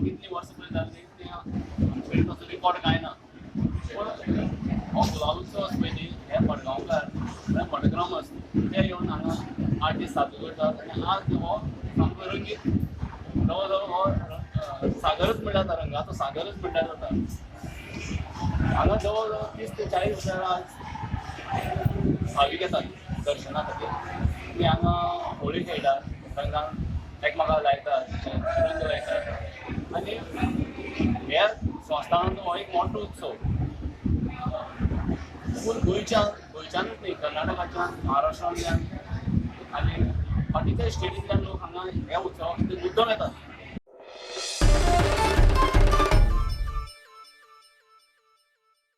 कितलीं वर्सां पयलीं जाल्ली तें आमचे कडेन तसो रिकॉर्ड कांय ना. पूण हो गुलाल उत्सव आसा पळय न्ही, हे मडगांवकार म्हळ्यार मडग्रामस्त ते येवन हांगा 8 दीस साजरो करतात आनी आज हो सामको रंगीत जवळ जवळ हो सागरच म्हणल्यार जाता, रंगाचो सागरच म्हणल्यार जाता. हांगा जवळ जवळ 30 ते 40 हजार आज भावीक येतात दर्शना खातीर. आनी हांगा होळी खेळटात, रंगान एकमेकाक लायतात, रंग लायतात आनी ह्या संस्थानाचो हो एक मोठो उत्सव. पूण गोंयच्यानूच न्ही, कर्नाटकाच्यान, महाराष्ट्रांतल्यान आनी बाकीच्या स्टेटींतल्यान लोक हांगा ह्या उत्सवा खातीर मुद्दम येतात.